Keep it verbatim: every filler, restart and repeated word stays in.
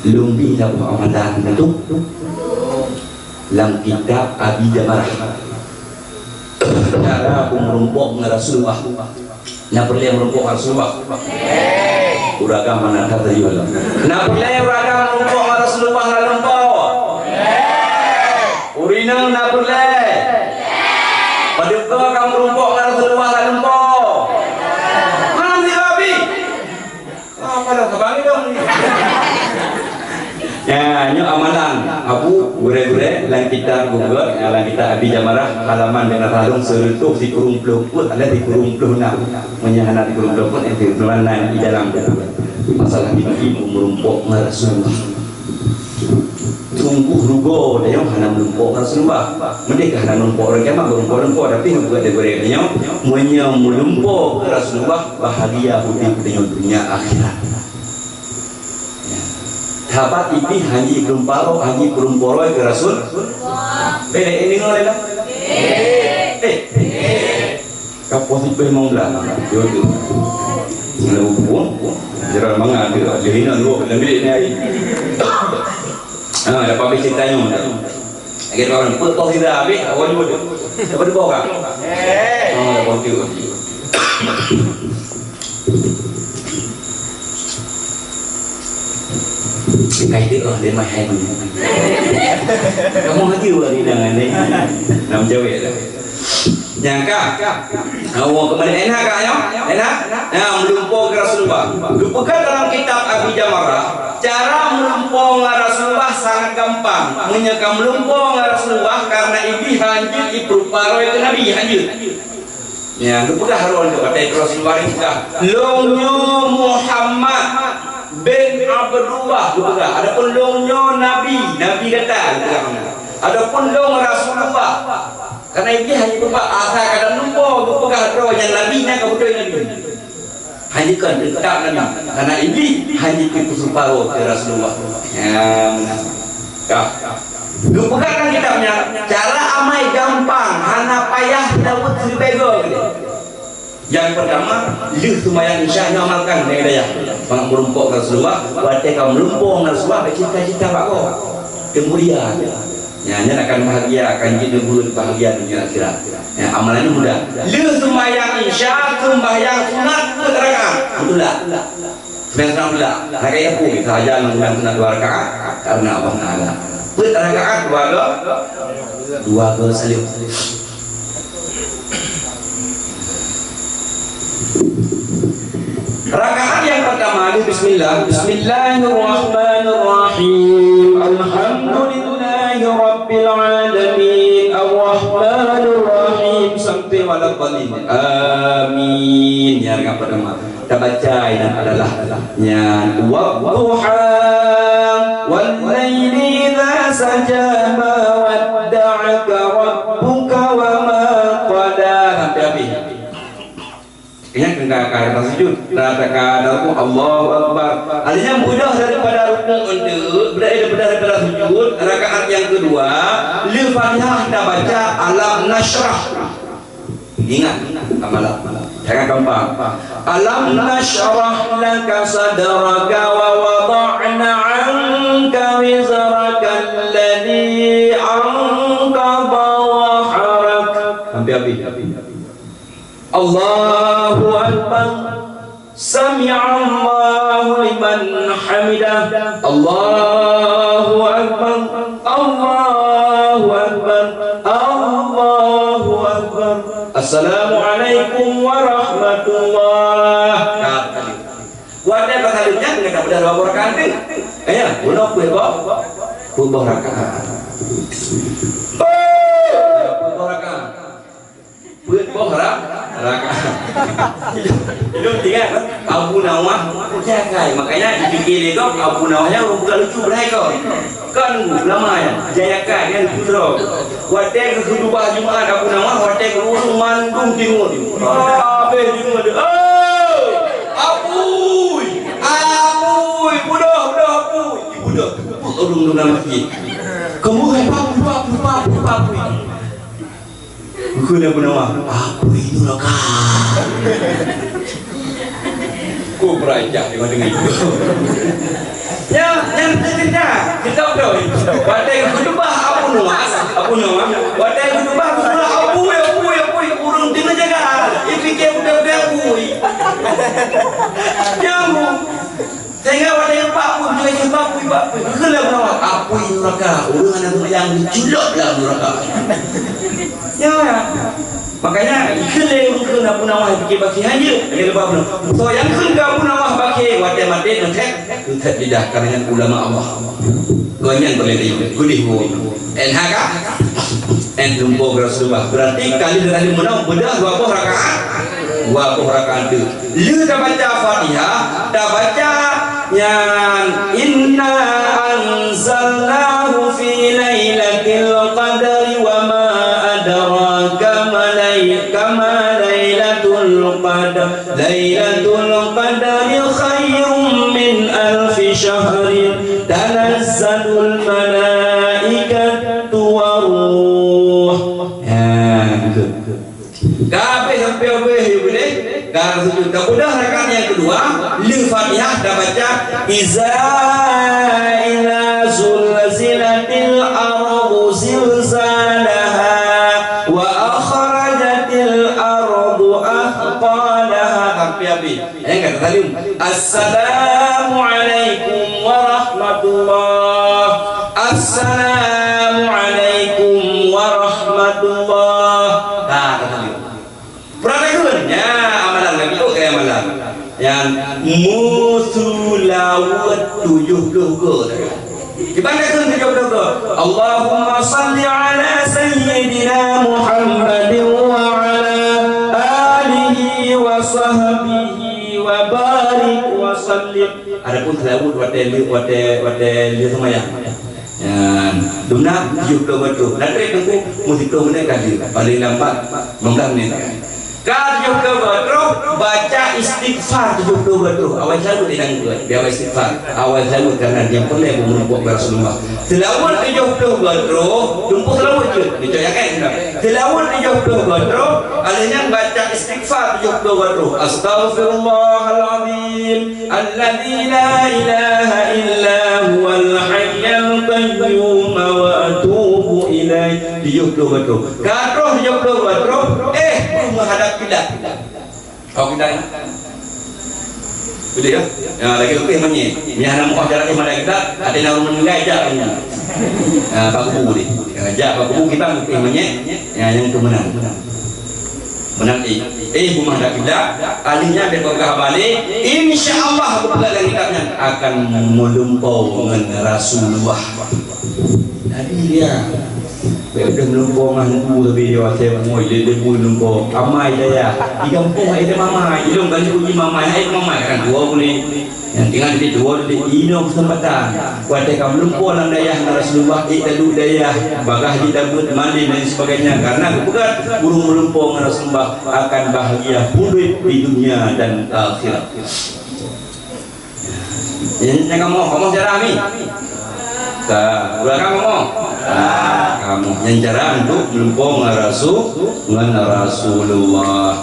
Lôn bi na boh amalan nyan lam kitab Abi Jamarah. Cara meureumpok ngon Rasulullah. Na peureulèe meureumpok ngon Rasulullah? Ureueng agam na that tadi malam. Na peureulèe ureueng agam meureumpok ngon Rasulullah lam lumpoe? Ureueng inong na peureulèe? Padub goe ka meureumpok ngon Rasulullah lam lumpoe? Mana si Abi? Ah, pada sabar ni dong. Ya, nyoe amalan Abu gurèe-gurèe lam kitab Google, ya, lam kitab Abi Jamarah, halaman deungon salong seureutôh sikureueng ploh peuet, ada sikureueng ploh nam. Meunyoe hana sikureueng ploh peuet, eh, sikureueng ploh nam di dalam tu. Masalah tiba-tiba meureumpok ngon Rasulullah. Sungguh rugoe tanyoe hana meureumpok ngon Rasulullah. Meudeh ka hana meureumpok ureueng kiamat, meureumpok-reumpok, tapi bukan daripada tanyoe. Meunyoe meureumpok keu Rasulullah, bahagia udép tanyoe dunia akhirat. Ya. Sahabat Iblih hana jipeurumparo, hana jipeurumporo keu Rasul. Bèk, eh, deungoe lah. Eh. Ka poh siplôh limong blah. Yo tu. Mana buku? Jalan mangat tu. Jadi nak duduk dalam bilik ni hari. Ha, dapat habis cerita nyoe. Lagi dua orang. Peuet poh sira habis, awak jumpa tu. Dapat dua orang. Ha, dapat tu. Kai teuh, oh, dia mai hai ni. Kamu lagi buat ni dengan ni. Nak menjawab dah. Nyang ka. Awak kembali enak ka, ya? Enak? Nah, meureumpok keu Rasulullah. Geupeugah dalam kitab Abi Jamarah, cara meureumpok ngon Rasulullah sangat gampang. Meunyoe ka meureumpok ngon Rasulullah, karena Iblih hanjeuet jipeurumparo keu Nabi, hanjeuet. Ya, geupeugah Harun tu, kata Rasulullah ni peugah, "Lôn nyoe Muhammad bin Abdullah," geupeugah. Adapun lôn nyoe Nabi, Nabi gata, geupeugah. Adapun lôn Rasulullah. Karena Iblih hana peugah, asai kadang lumpoe geupeugah droe nyang Nabi, nyan ka beutôi Nabi. Hanya kan tetap Nabi. Karena Iblih hanya tipu separoh ke Rasulullah. Ya, benar. Kah. Geupeugah lam kitab nyan, cara amai gampang, hana payah tawet sibeugöt. Nyang peurtama, lheueh seumayang Isya nyoe amalkan ngon dayah. Bangat meureumpok ngon Rasulullah, watèe ka meureumpok ngon Rasulullah, bak cita-cita bak gob. Keumuliaan. Nyan, nyan akan bahagia, akan jeuet neubeuet bahagia dunia akhirat. Nyan, amalan nyan mudah. Lheueh seumayang Isya, seumbahyang sunat peuet rakaat. Beutôi lah. Seumbahyang sunat peuet rakaat. Rakaat pun, sahaja ngon seumbahyang sunat dua rakaat. Karena Allah Taala. Peuet rakaat, dua goe. Dua goe saleuem. Rakaat nyang peurtama di bismillah. Bismillahirrahmanirrahim. Alhamdulillahirabbil alamin. Arrahmanirrahim. Sampai waladhdallin. Amin. Nyang rakaat peurtama. Tabaca nyan adalah nyan, "Wadduha, wal laili idza saja, ma wadda'aka rabbuka wa ma qala." Sampai habis. Ingat, ka, ka, ka sujud, ka, ka, ka rukuk, Allahu Akbar. Artinya mudah daripada rukuk untuk, daripada, daripada sujud, rakaat yang kedua, lheueh Fatihah kita baca Alam Nasyrah. Ingat, amalan. Jangan gampang. Alam nasyrah laka sadraka wa wada'na 'anka wizraka alladzi anqadha dhahrak. Sampai habis. Allahu Akbar. Sami'allahu liman hamidah. Allahu Akbar. Allahu Akbar. Allahu Akbar. Assalamualaikum warahmatullah. Nah, tadi. Watèe ka saleuem nyan, ka peudah dua boh rakaat tu. Eh, ya, bunoe peuet boh. Peuet boh rakaat. Peuet boh rakaat. Peuet boh ra-, rakaat. Ilôn ingat, Abu Nawah, jagai. Makanya dipikir lé gob, Abu Nawah nyan ureueng bukan lucu, beurai kon. Kon ulama nyan, jagai, nyan lucu droe. Watèe geukhutubah Jumat Abu Nawah, watèe geuureueng mandum deungö. Habéh deungö, "Oi! Apui! Apui! Beudôh, beudôh, apui!" Beudôh, ureueng-ureueng lam masjid. Kamu hai, apui, apui, apui, apui. Buku dah pernah wah. Apa itu raka? Ku perajah di mana itu? Ya, yang Nyang sehingga watèe bak pun, jeuet bak pun, bak pun. Keu lé meunawah, apui nuraka, ureueng hana seumayang, geuculok lam nuraka. Ya. Makanya, keu lé ureueng keu Abu Nawas pike bakhi hana, lagèe leubeh bunoe. Soe nyang keu Abu Nawas bakhi, watèe maté, neuthèp, neuthèp lidah, karena ulama Allah. Kon nyan peureulèe teuingat, geulieh buet. N H K, N lumpoe keu Rasulullah. Berarti kali tadi menang bedah dua boh rakaat. Dua boh rakaat tu. Lheueh tabaca Fatihah, tabaca nyan, "Inna anzalnahu fi lailatul qadri wa ma adraka ma lai-, kama lailatul qadr." Lailatul qadri khairum min alfi syahrin, tanazzalul malaikatu war ruh. Ha, beutôi. Ka habéh sampoe habéh, yue boleh. Ka sujud. Ka beudôh rakaat nyang keudua, lheueh Fatihah tabaca, "Iza, ila zulzilatil ardu zilzalaha, wa akhrajatil ardu athqalaha." Sampai habis. Nyang ka tasaleuem. Assalamualaikum warahmatullah. Assalamualaikum warahmatullah. Ka tasaleuem. Peureulèe kheun, nyan amalan lagi, oh, kaya amalan. Nyan meuseulaweuet tujoh ploh goe. Kiban ka kheun tujoh ploh goe. Allahumma shalli ala sayyidina Muhammadin wa ala alihi wa sahbihi wa barik wa sallim. Adapun seulaweuet watèe lheueh, watèe, watèe lheueh seumayang. Nyan, dumna tujoh ploh goe troh. Dan trép teungku, meusiplôh menit ka jeuet. Paléng lambat, lima belas menit. Ka tujoh ploh goe troh, baca istighfar tujoh ploh goe troh. Awai seulaweuet di tanggong, biar awai istighfar. Awai seulaweuet karena nyang peureulèe beumeurumpok bak Rasulullah. Seulaweuet tujoh ploh goe troh, tumpôh seulaweuet jeuet. Dicok yakin dah. Seulaweuet tujoh ploh goe troh, alheuh nyan baca istighfar tujoh ploh goe troh. Astaghfirullahalazim. Alladzi la ilaha illa huwal hayyul qayyum wa atubu ilaih. Tujoh ploh goe troh. Ka troh tujoh ploh goe troh, eh, meuhadap kiblat. Kau kiblat, ya? Betul, ya? Ya, lagi leubeh manyét. Nyan hana meu'ah jarak, eh, madai kiblat, até na ureueng meuninggai, jak. Ya, bak kubu deh. Ya, jak bak kubu, kiban leubeh manyét. Ya, nyang tu meunang. Meunan, eh, eh, beumeuhadap kiblat, ahli nyan bèk peugah balek, insya Allah, geupeugah lam kitab nyan, akan meulumpoe ngon Rasulullah. Jadi dia, bèk deuh meulumpoe ngon Teungku, tapi dia rasa bungoi, dia, dia pun lumpoe. Amai dayah, di gampông ai dia mamai, ilong kali puji mamai, ai mamai, kan dua boleh. Nyang tinggai di dua di inong keuseumpatan. Watèe ka meulumpoe lam dayah ngon Rasulullah, ék taduek dayah, bagah jih tabeuet, malem dan sebagainya. Karena geupeugah ureueng meulumpoe ngon Rasulullah akan bahagia puléh di dunia dan akhirat. Nyan, nyan kamoe, kamoe cara mi. Ka, udah kamoe. Kamoe nyan cara untuk meulumpoe ngon Rasul, ngon Rasulullah.